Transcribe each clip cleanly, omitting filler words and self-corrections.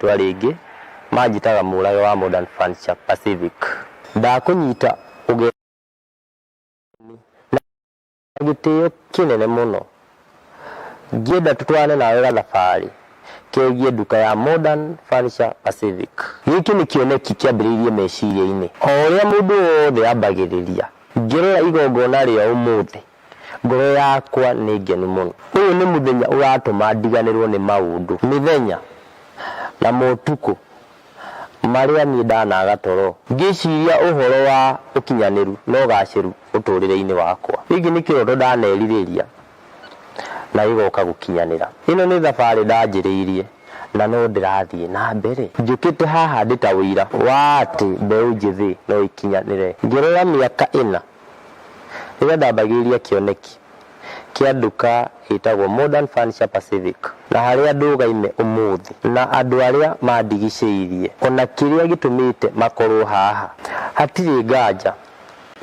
rĩtwa rĩngĩ manjĩtaga Mũrage wa Modern Furniture Pacific. Ndakũnyita ũgeni na gĩtĩo kĩnene mũno. Ngĩenda tũtwarane nawe gathabarĩ kegiĩ nduka ya Modern Furniture Pacific. Gĩkĩ nĩ kĩoneki kĩambĩrĩirie meciria-inĩ o ũrĩa mũndũ wothe ambagĩrĩria. Ngĩrora igongona rĩa ũmũthĩ, ngoro yakwa nĩ ngenu mũno. Ũyũ nĩ mũthenya ũratũma ndiganĩrwo nĩ maũndũ, mĩthenya na motukũ marĩa niĩ ndanaga toro ngĩciria ũhoro wa ũkinyanĩru na ũgacĩru mũtũrĩre-inĩ wakwa. Gĩkĩ nĩ kĩroto ndanerirĩria na gĩgoka gũkinyanĩra. Ĩno nĩ thabarĩ ndanjĩrĩirie na no ndĩrathiĩ na mbere. Njũkĩte haha ndĩ ta ũira wa atĩ mbeũ njĩthĩ no ĩkinyanĩre. Ngĩrora mĩaka ĩna rĩrĩa ndambagĩrĩria kĩoneki kĩa nduka ĩtagwo Modern Furniture Pacific na harĩa ndũgaime ũmũthĩ na andũ arĩa mandigicĩirie ona kĩrĩa gĩtũmĩte makorwo haha. Hatirĩ nganja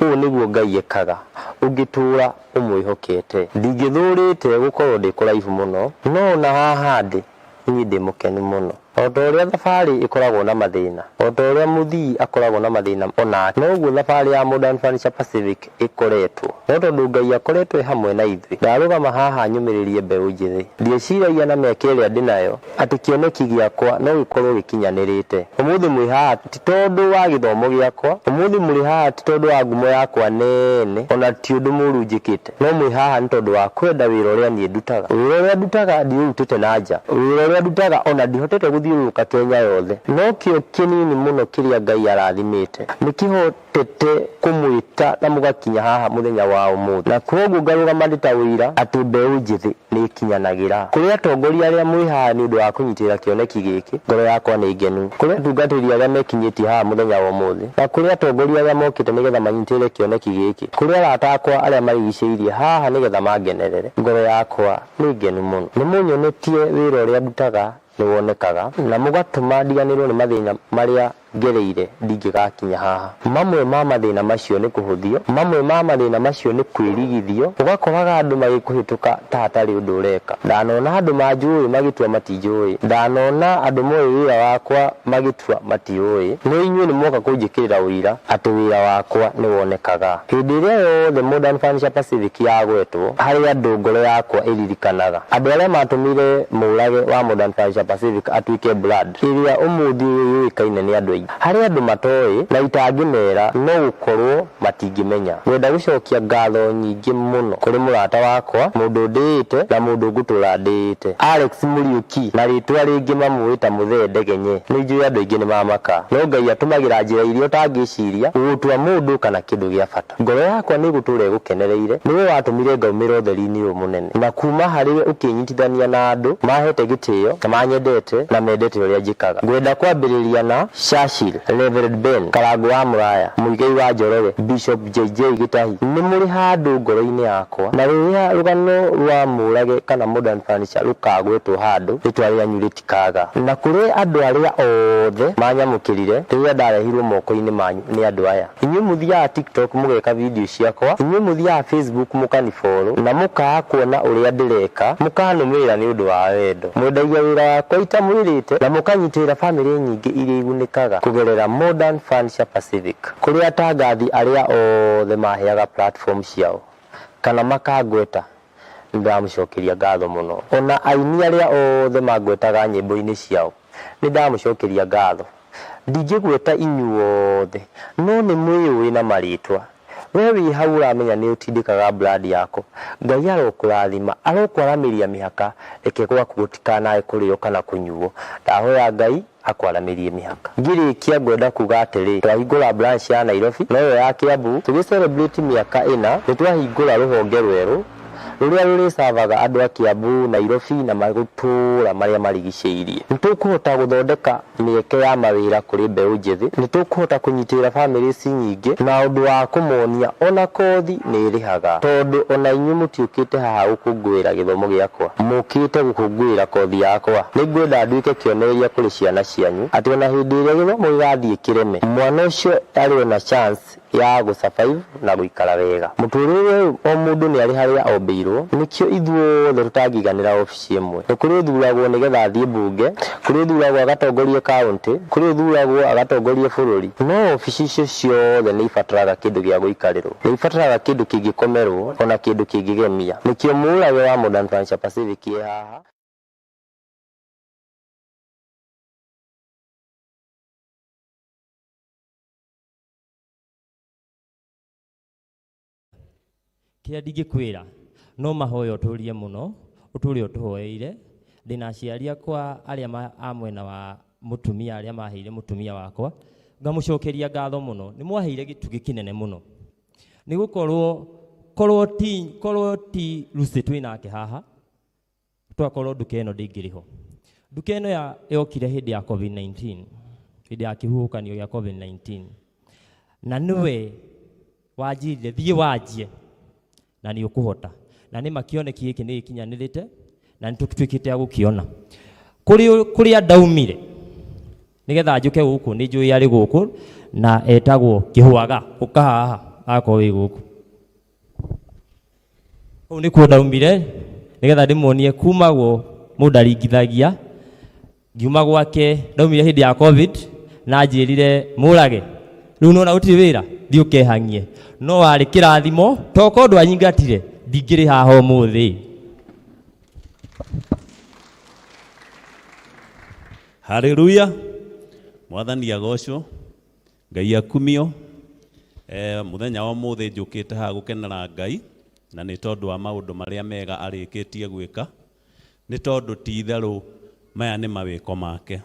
ũũ nĩguo Ngai ekaga ũngĩtũũra ũmwĩhokete. Ndingĩthũrĩte gũkorwo ndĩ kũraihu mũno, no ona haha ndĩ, niĩ ndĩ mũkenu mũno. O ta ũrĩa thabarĩ ĩkoragwo na mathĩna, o ta ũrĩa mũthii akoragwo na mathĩna o nake, noguo thabarĩ ya Modern Furniture Pacific ĩkoretwo. No tondũ Ngai akoretwo e hamwe na ithuĩ, ndarũgama haha nyũmĩrĩrie mbeũ njĩthĩ. Ndieciragia na mĩaka ĩrĩa ndĩ nayo atĩ kĩoneki gĩakwa no gĩkorwo gĩkinyanĩrĩte. Ũmũthĩ mwĩ haha ti tondũ wa gĩthomo gĩakwa, ũmũthĩ mũrĩ haha ti tondũ wa ngumo yakwa nene, o na ti ũndũ mũũru njĩkĩte. No mwĩ haha nĩ tondũ wa kwenda wĩra ũrĩa niĩ ndutaga. Wĩra ũrĩa ndutaga ndiũrutĩte na nja. Wĩra ũrĩa ndutaga o na ndihotete gũthiũrũrũka Kenya yothe. No kĩo kĩnini mũno kĩrĩa Ngai arathimĩte nĩ kĩhotete kũmwĩta na mũgakinya haha mũthenya wa ũmũthĩ. Na kwoguo ngarũgama ndĩ ta ũira atĩ mbeũ njĩthĩ nĩ ĩkinyanagĩra. Kũrĩ atongoria arĩa mwĩ haha nĩ ũndũ wa kũnyitĩrĩra kĩoneki gĩkĩ, ngoro yakwa nĩ ngenu. Kũrĩ atungatĩri arĩa mekinyĩtie haha mũthenya wa ũmũthĩ, na kũrĩ atongoria arĩa mokĩte nĩgetha manyitĩrĩre kĩoneki gĩkĩ, kũrĩ arata akwa arĩa marigicĩirie haha nĩgetha mangenerere, ngoro yakwa nĩ ngenu mũno. Nĩ mũnyonetie wĩra ũrĩa ndutaga nĩ wonekaga, na mũgatũma ndiganĩrwo nĩ mathĩna marĩa ngereire ndingĩgakinya haha. Mamwe ma mathĩna macio nĩ kũhũthio, mamwe ma mathĩna macio nĩ kwĩrigithio, ũgakoraga andũ magĩkũhĩtũka ta hatarĩ ũndũ ũreka. Ndanona andũ manjũĩ magĩtua matinjũĩ, ndanona andũ moĩ wĩra wakwa magĩtua matiũĩ, no inyuĩ nĩ mwoka kũnjĩkĩrĩra ũira atĩ wĩra wakwa nĩ wonekaga. Hĩndĩ ĩrĩa yothe Modern Furniture Pacific yagwetwo, harĩ andũ ngoro yakwa ĩririkanaga. Andũ arĩa matũmire Mũũrage wa Modern Furniture Pacific atuĩke brand ĩrĩa ũmũthĩ ũyũ yũĩkaine nĩ andũ aingĩ. Harĩ andũ matoĩ na itangĩmera no gũkorwo matingĩmenya. Ngwenda gũcokia ngatho nyingĩ mũno kũrĩ mũrata wakwa, mũndũ ndĩĩte na mũndũ ngũtũra ndĩĩte, Alex Mũriũki na rĩtwa rĩngĩ mamũĩ ta Mũthee Ndegenye. Nĩnjũĩ andũ aingĩ nĩmamaka, no Ngai atũmagĩra njĩra iria ũtangĩciria gũgũtua mũndũ kana kĩndũ gĩa bata. Ngoro yakwa nĩĩgũtũũra ĩgũkenereire, nĩwe watũmire ngaumĩra ũtheri-inĩ ũyũ mũnene, na kuuma harĩwe ũkĩnyitithania na andũ maahete gĩtĩo, na manyendete, na mendete ũrĩa njĩkaga. Ngwenda kwambĩrĩria na Churchill, Reverend Ben, Karangũ wa Mũraya, Muigai wa Njoroge, Bishop JJ Gĩtahi. Nĩ mũrĩ handũ ngoro-inĩ yakwa, na rĩrĩa rũgano rwa Mũũrage kana Modern Furniture rũkagwetwo handũ, rĩtwa rĩanyu rĩtikaga. Na kũrĩ andũ arĩa othe manyamũkĩrire rĩrĩa ndarehirwo moko-inĩ manyu nĩ andũ aya. Inyuĩ mũthiaga TikTok mũgeka video ciakwa, inyuĩ mũthiaga Facebook mũkani follow na mũkaga kuona ũrĩa ndĩreka, mũkanũmĩrĩra nĩ ũndũ wa wendo. Mwendagia wĩra wakwa itamwĩrĩte na mũkanyitĩrĩra famĩlĩ nyingĩ iria igunĩkaga kũgerera Modern Furniture Pacific. Kũrĩ atangathi arĩa othe maheaga platform ciao kana makangweta nĩ ndamũcokeria ngatho mũno. Ona aini arĩa othe mangwetaga nyĩmbo-inĩ ciao nĩ ndamũcokeria ngatho. Ndingĩgweta inyuothe, no nĩ mwĩyũĩ na marĩtwa. We wĩ hau ũramenya nĩ ũtindĩkaga brand yakwa. Ngai arokũrathima, arokwaramĩria mĩhaka, reke gwaku gũtikanae kũrĩo kana kũnyuo. Ndahoya Ngai akwaramĩrie mĩhaka. Ngĩrĩkia ngwenda kuga atĩrĩ, twahingũra branch ya Nairobi, noyo ya Kiambu, tũgĩ celebrate mĩaka ĩna, nĩ twahingũra rũhonge rwerũ, rũrĩa rũrĩcavaga andũ a Kiambu, Nairobi na matũũra marĩa marigicĩirie. Nĩ tũkũhota gũthondeka mĩeke ya mawĩra kũrĩ mbeũ njĩthĩ, nĩ tũkũhota kũnyitĩrĩra families nyingĩ na ũndũ wa kũmonia ona kothi nĩ ĩrĩhaga, tondũ ona inyuĩ mũtiũkĩte haha gũkũngũĩra gĩthomo gĩakwa, mũkĩte gũkũngũĩra kothi yakwa. Nĩ ngwenda nduĩke kĩonereria kũrĩ ciana cianyu atĩ ona hĩndĩ ĩrĩa gĩthomo gĩgathiĩ kĩreme, mwana ũcio arĩ ona chance. Ya gũ survive na gũikara wega mũtũrĩre ũyũ. O mũndũ nĩ arĩ harĩa ombĩirwo, nĩkĩo ithuothe tũtangĩiganĩra obici ĩmwe. Nĩ kũrĩ ũthuragwo nĩgetha athiĩ mbunge, kũrĩ ũthuragwo agatongorie kaũntĩ, kũrĩ ũthuragwo agatongorie bũrũri, no obici icio ciothe nĩ ibataraga kĩndũ gĩa gũikarĩrwo, nĩ ibataraga kĩndũ kĩngĩkomerwo ona kĩndũ kĩngĩgemia. Nĩkĩo Mũrage wa Modern Furniture Pacific ĩ haha. Kĩrĩa ndingĩkwĩra no mahoya ũtũrie mũno, ũtũre ũtũhoeire. Ndĩna aciari akwa arĩa a mwena wa mũtumia, arĩa maheire mũtumia wakwa, ngamũcokeria ngatho mũno. Nĩ mwaheire gĩtugĩ kĩnene mũno, nĩ gũkorwo korwo ti Lucy twĩ nake haha, twakorwo nduka ĩno ndĩngĩrĩ ho. Nduka ĩno yokire hĩndĩ ya COVID-19, hĩndĩ ya kĩhuhũkanio gĩa COVID-19, na nĩwe wanjirire thiĩ wanjie na nĩ ũkũhota, na nĩ ma kĩoneki gĩkĩ nĩ gĩkinyanĩrĩte na nĩ tũtuĩkĩte a gũkĩona. Kũrĩa ndaumire nĩgetha njũke gũkũ, nĩ njũĩ arĩ gũkũ na etagwo Kĩhwaga. Ũka haha akorwo wĩ gũkũ. Kũu nĩkuo ndaumire nĩgetha ndĩmuonie kumagwo mũndũ aringithagia. Ngiuma gwake, ndaumire hĩndĩ ya COVID, na njĩrire Mũrage, rĩu nona gũtirĩ wĩra, thiĩ ũkehang'ie. No warĩ kĩrathimo, tokorwo ndwanyingatire ndingĩrĩ haha ũmũthĩ. Haleluya, Mwathani agocwo, Ngai akumio. Muthenya wa ũmũthĩ njũkĩte haha gũkenera Ngai, na nĩ tondũ wa maũndũ marĩa mega arĩkĩtie gwĩka, nĩ tondũ ti itherũ maya nĩ mawĩko make.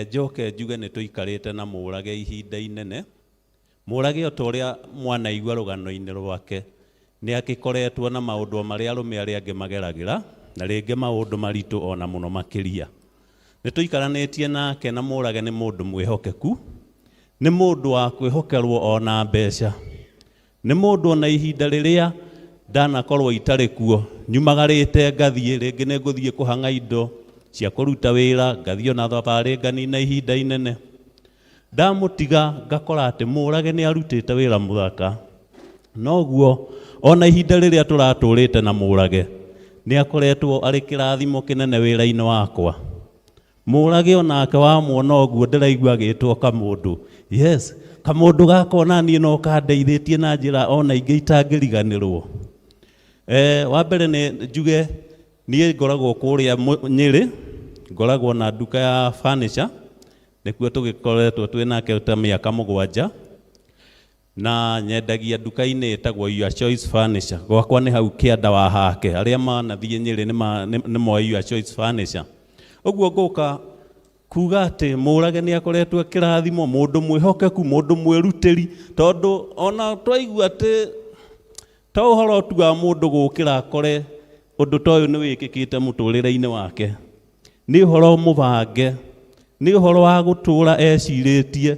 Njoke njuge nĩ tũikarĩte na Mũrage ihinda inene. Mũrage, o ta ũrĩa mwanaigua rũgano-inĩ rwake, nĩ akĩkoretwo na maũndũ o marĩa arũme arĩa angĩ mageragĩra, na rĩngĩ maũndũ maritũ ona mũno makĩria. Nĩ tũikaranĩtie nake, na Mũrage nĩ mũndũ mwĩhokeku, nĩ mũndũ wa kwĩhokerwo ona mbeca, nĩ mũndũ ona ihinda rĩrĩa ndanakorwo itarĩ kuo, nyumagarĩte ngathiĩ, rĩngĩ nĩ ngũthiĩ kũhang'a indo cia kũruta wĩra, ngathiĩ ona thabarĩ nganina ihinda inene, ndamũtiga ngakora atĩ Mũrage nĩ arutĩte wĩra mũthaka. Noguo ona ihinda rĩrĩa tũratũrĩte na Mũrage, nĩ akoretwo arĩ kĩrathimo kĩnene wĩra-inĩ wakwa. Mũrage onake wamuona ũguo, ndĩraigua agĩtwo Kamũndũ. Yes, kamũndũ gaka ona niĩ no kandeithĩtie na njĩra ona ingĩ itangĩriganĩrwo. Wa mbere nĩ njuge niĩ ngoragwo kũrĩa Nyĩrĩ, ngoragwo na nduka ya furniture, nĩkuo tũgĩkoretwo twĩ nake ta mĩaka 7, na nyendagia nduka-inĩ ĩtagwo Your Choice Furniture. Gwakwa nĩ hau kĩanda wa hake, arĩa manathiĩ Nyĩrĩ nĩ moĩ Your Choice Furniture. Ũguo ngũka kuga atĩ Mũrage nĩ akoretwo kĩrathimo, mũndũ mwĩhokeku, mũndũ mwĩrutĩri, tondũ ona twaigua atĩ to ũhoro tu wa mũndũ gũkĩra akore ũndũ ta ũyũ nĩ wĩkĩkĩte mũtũrĩre-inĩ wake, nĩ ũhoro mũbange, nĩ ũhoro wa gũtũra ecirĩtie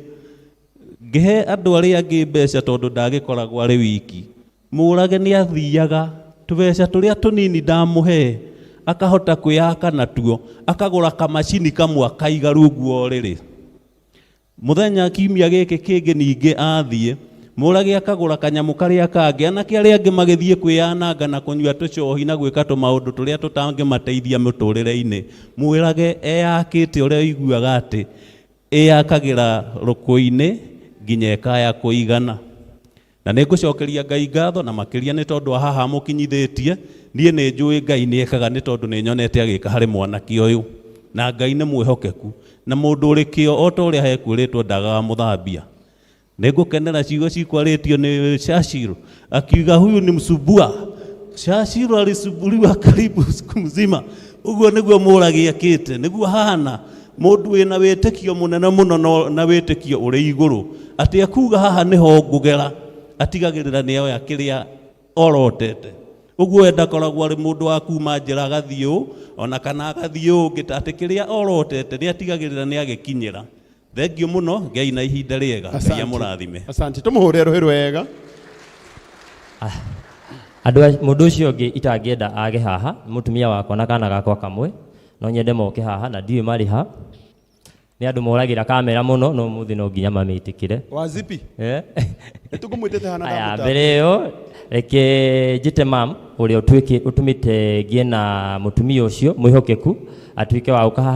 ngĩhe andũ arĩa angĩ mbeca, tondũ ndagĩkoragwo arĩ wiki. Mũrage nĩ athiaga tũbeca tũrĩa tũnini ndamũhe, akahota kwĩyaka natuo, akagũra kamacini kamwe akaiga rungu wa ũrĩrĩ. Mũthenya kiumia gĩkĩ kĩngĩ ningĩ athiĩ, Mũrage akagũra kanyamũ karĩa kangĩ. Anake arĩa angĩ magĩthiĩ kwĩyananga na kũnyua tũcohi na gwĩka tũmaũndũ tũrĩa tũtangĩmateithia mũtũrĩre-inĩ, Mwĩrage eyakĩte ũrĩa ũiguaga atĩ ĩyakagĩra rũkũ-inĩ nginya ĩkaya kũigana. Na nĩ ngũcokeria Ngai ngatho na makĩria nĩ tondũ wa haha mũkinyithĩtie. Niĩ nĩ njũĩ Ngai nĩ ekaga, nĩ tondũ nĩ nyonete agĩka harĩ mwanake ũyũ, na Ngai nĩ mwĩhokeku, na mũndũ ũrĩ kĩo, o ta ũrĩa hekwĩrĩtwo, ndagaga mũthambia. Nĩ ngũkenera ciugo cikwarĩtio nĩ Shashiro akiuga, "Huyu ni msubua." Shashiro alisubuliwa karibu siku mzima. Ũguo nĩguo Mũrage akĩte, nĩguo hana mũndũ wĩna wĩtĩkio mũnene mũno, na wĩtĩkio ũrĩ igũrũ, atĩ akuga haha nĩho ngũgera, atigagĩrĩra nĩ oya kĩrĩa orotete. Ũguo we ndakoragwo arĩ mũndũ wa kuma njĩra agathiĩ ũũ ona kana agathiĩ ũũ ũngĩ, atĩ kĩrĩa orotete nĩ atigagĩrĩra nĩ agĩkinyĩra. Thengiũ mũno, Ngai na ihinda rĩega. Ngai Asante. amũrathime. Asante, tumuhure rũhĩ rwega. Andũ mũndũ ũcio ũngĩ itangĩenda age haha nĩ mũtumia wakwa na kana gakwa kamwe. No nyende moke haha na ndiũĩ marĩ ha. Nĩ andũ moragĩra kamera mũno, no mũthĩ no nginya mamĩtĩkĩre. Wazipi? Eh? Nĩ tũkũmwĩtĩte hana. Aya, ndamũtambia. mbere ĩyo reke njĩte mam ũrĩa ũtũmĩte ngĩe na mũtumia ũcio mwĩhokeku atuĩke wa gũka haha.